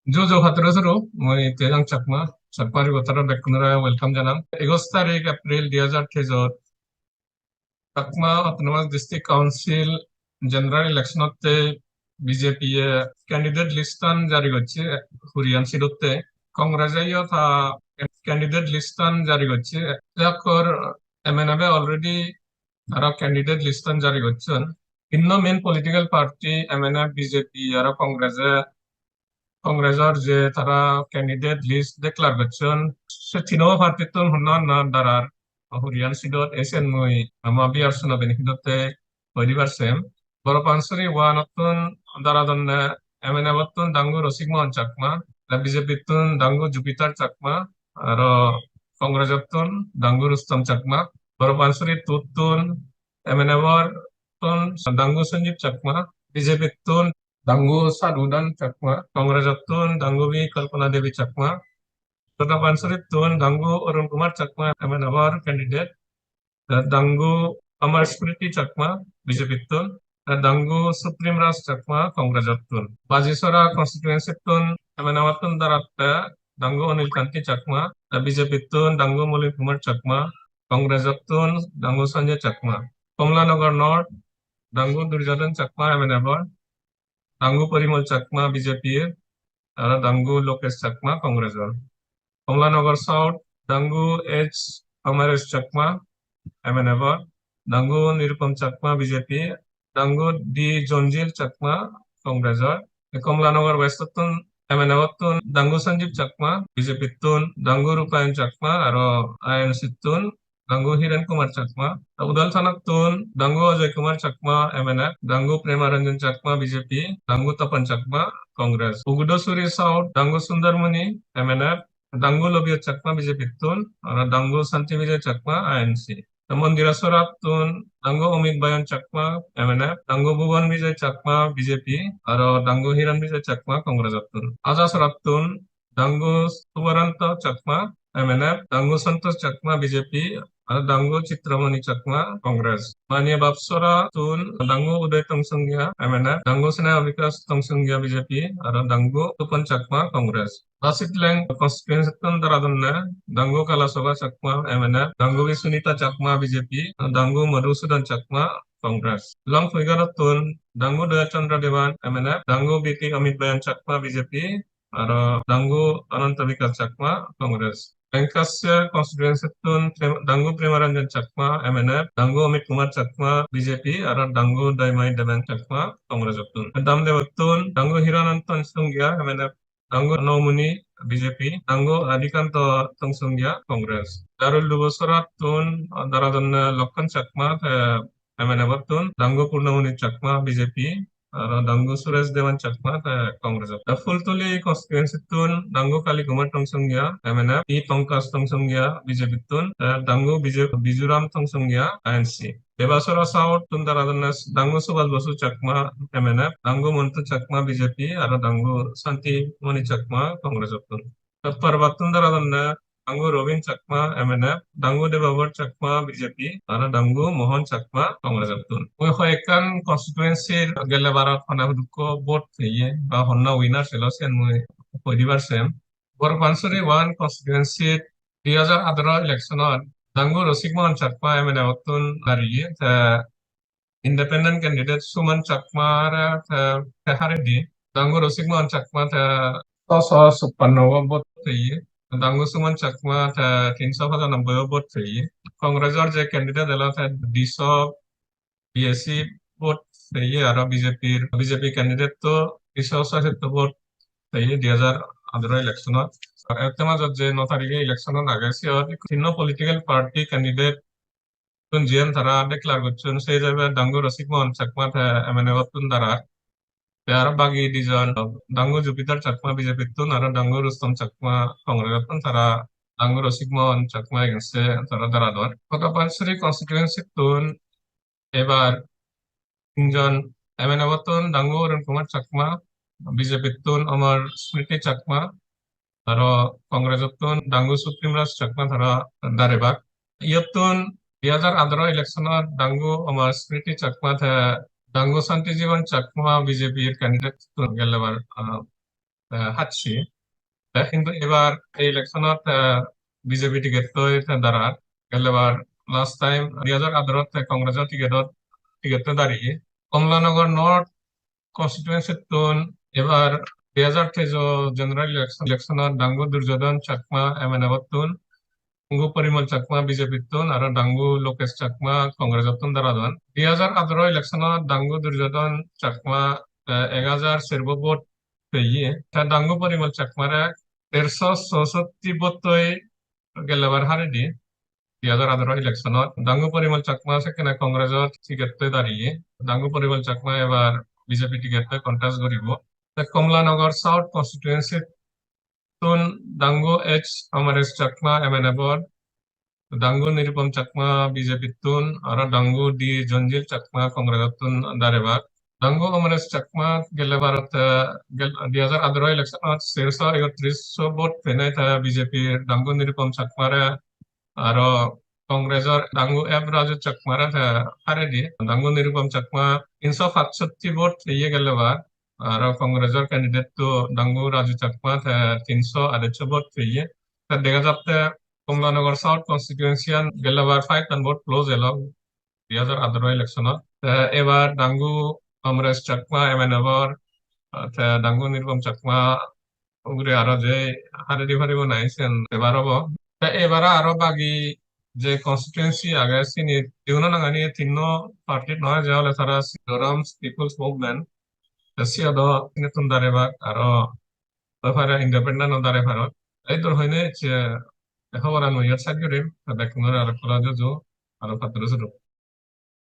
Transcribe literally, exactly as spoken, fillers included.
Ju ju patro suru, mui Tejang Chakma, Chakma Reporter bekkunore welcome janang. Egoj tarik April dui hajar teijot Chakma Autonomous District Council general election otte B J P e candidate list an jari gocche huriyan seat otte. Congress e yo ta candidate list an jari gocche. Ekkor M N F e already tara candidate list an jari gocchon. Tinno main political party M N F, B J P aro Congress e, Congress or je tara candidate list declare gocchon, se tino party tun honna honna darar huriyan seat ot esen mui ama viewers uno bini hidotte hoi dibar sem. Boro Pansuri one ottun daradonne M N F ottun Dangu Rosik Mohan Chakma, te B J P tun Dangu Jupiter Chakma, aro Congress ottun Dangu Rustom Chakma. Boro Pansuri two tun M N F or tun Dangu Sanjeev Chakma, B J P tun Dangu Sadhudan Chakma, Congress ottun Dangu V Kalpana Devi Chakma, Chota Pansuri tun Dangu Arun Kumar Chakma, M N F or candidate, te Dangu Amar Smriti Chakma, B J P tun, te Dangu Supreme Raj Chakma, Congress ottun. Bajisora constituency tun M N F ottun daratte Dangu Anil Kanti Chakma, te B J P tun Dangu Molin Kumar Chakma, Congress ottun Dangu Sanjay Chakma. Kamalanagar North, Dangu Durjodhon Chakma, M N F or, Dangu Parimal Chakma, B J P, aro Dangu Lokesh Chakma, Congress or. Kamalanagar South, Dangu H Amaresh Chakma, M N F or, Dangu Nirupam Chakma, B J P, Dangu D Jonjil Chakma, Congress or. Kamalanagar West ottun, M N F ottun Dangu Sanjeev Chakma, B J P tun Dangu Rupayan Chakma, aro I N C tun Dangu Hiren Kumar Chakma, Udal Thanattun Dangu Ajay Kumar Chakma, M N F, Dangu Prema Ranjan Chakma, B J P, Dangu Tapan Chakma, Congress. Ugudosuri South, Dangu Sundar Muni, M N F, Dangu Lobio Chakma, B J P tun, aro Dangu Santi Vijay Chakma, I N C. Te Mondira Sorattun Dangu Amit Bayan Chakma, M N F, Dangu Bhuban Vijay Chakma, B J P, aro Dangu Hiran Vijay Chakma, Congress ottun. Aja Sorattun Dangu Subaranto Chakma, M N F, Dangu Santosh Chakma, B J P, aro Dangu Chitramani Chakma, Congress. Mane Babsora tun Dangu Uday Tongsongya, M N F, Dangu Sneha Bikash Tongsongya, B J P, aro Dangu Tupan Chakma, Congress. Lasit Leng constituency tun daradonne Dangu Kalasoba Chakma, M N F, Dangu Sunita Chakma, B J P, Dangu Madhusudan Chakma, Congress. Longpui Garottun Dangu Daya Chandra Devan, M N F, Dangu B T Amit Bayan Chakma, B J P, aro Dangu Ananta Bikash Chakma, Congress. Lancashire constituency tun Prem-, Dangu Premaranjan Chakma, M N F, Dangu Amit Kumar Chakma, B J P, aro Dangu Daimai Deben Chakma, Congress ottun. Damdebottun Dangu Hiranantan Songya, M N F, Dangu Nomuni, B J P, Dangu Adikanta Tongsongya, Congress. Darul Dubosorattun daradonne Lokkan Chakma, te M N F ottun Dangu Purnamoni Chakma, B J P, aro Dangu Suresh Dewan Chakma, te Congress. Te Phultuli constituency tun Dangu Kali Kumar Tongsongya, M N F, P Pankaj Tongsongya, B J P tun, te Dangu Biju-, Bijuram Tongsongya, I N C. Debasora South tun daradonne Dangu Subhas Bosu Chakma, M N F, Dangu Montu Chakma, B J P, aro Dangu Santi Moni Chakma, Congress ottun. Te Parbattun daradonne Dangu Robin Chakma, M N F, Dangu Debabor Chakma, B J P, aro Dangu Mohan Chakma, Congress ottun. Oi hoyekkan constituency gelle barot honna hudukko vote peye ba honna winner selo sen mui hoi dibar sem. Boro Pansuri one constituency dui hajar atharo election-ot Dangu Rosik Mohan Chakma M N F-ottun dariye, te independent candidate Suman Chakma-re te, te haredi. Dangu Rosik Mohan Chakma te soso chuppanno vote peye. Dangu Suman Chakma te tinso pachanobboy vote peye. Congress-or je candidate elo te diso biyasi vote peye aro B J P, B J P candidate-to diso soysotti vote peye dui hajar atharo election-ot. Ette majot je no tarige election-ot age, siyot tinno political party candidate-tun jiyen tara declare gocchon, se ijebe Dangu Rosik Mohan Chakma te M N F-ottun darar. Te aro bagi dijon, Dangu Jupiter Chakma B J P-ttun aro Dangu Rustom Chakma Congress-ottun, tara Dangu Rosik Mohan Chakma against-e tara daradon. Chota Pansuri constituency-ttun ebar tinjon M N F-ottun Dangu Arun Kumar Chakma, B J P-ttun Amar Smriti Chakma, aro Congress-ottun Dangu Supreme Raj Chakma tara darebak. Iyottun dui hajar atharo election-ot Dangu Amar Smriti Chakma te Dangu Santi Jiban Chakma B J P-r candidate-tun gelle bar, ah, eh, hacche. Te hintu ebar ei election-ot, eh, B J P ticket-toi te darar. Gelebar last time dui hajar atharo te Congress-o ticket-ot, ticket-toi dariye. Kamalanagar North constituency-ttun ebar dui hajar teis-o general election, election-ot Dangu Duryodhan Chakma M N F-ottun, Dangu Parimal Chakma B J P-ttun, aro Dangu Lokesh Chakma Congress-ottun daradon. Dui hajar atharo election-ot Dangu Duryodhan Chakma, eh, ek hajar serbo vote peye. Ta Dangu Parimal Chakmare derso sosotti vote-toi gelebar haredi. Dui hajar atharo election-ot Dangu Parimal Chakma sekkene Congress-or ticket-toi dariye. Dangu Parimal Chakma ebar B J P ticket-toi contest guribo. Te Kamalanagar South constituency-ttun Dangu H Amaresh Chakma M N F-or, Dangu Nirupam Chakma B J P-ttun, aro Dangu D Jonjil Chakma Congress-ottun darebak. Dangu Amaresh Chakma gelebar te, gel-, dui hajar atharo election-ot serso ekotris vote penei te B J P Dangu Nirupam Chakmare, aro Congress-or Dangu F Raju Chakmare te haredi. Dangu Nirupam Chakma tinso pachsotti vote peye gelebar, aro Congress-or candidate-to Dangu Raju Chakma te tinso adeccho vote peye. Te dega jatte Kamalanagar South constituency-an gelebar five-an vote close elo dui hajar atharo election-ot. Te ebar Dangu Amaresh Chakma M N F-or, te Dangu Nirupam Chakma ugure aro je haredi paribo nahi siyen ebar obo. Te ebar aro bagi je constituency age sini, jiuno nangani tinno party noi, je ole tara Mizoram People's Movement. Te siyodo sinittun darebak, aro oi pare independent-o dare paro. Ei dor hoine je hoboran mui iyot saj gurim, te bekkunore aro ekkola juju, aro patturu suru.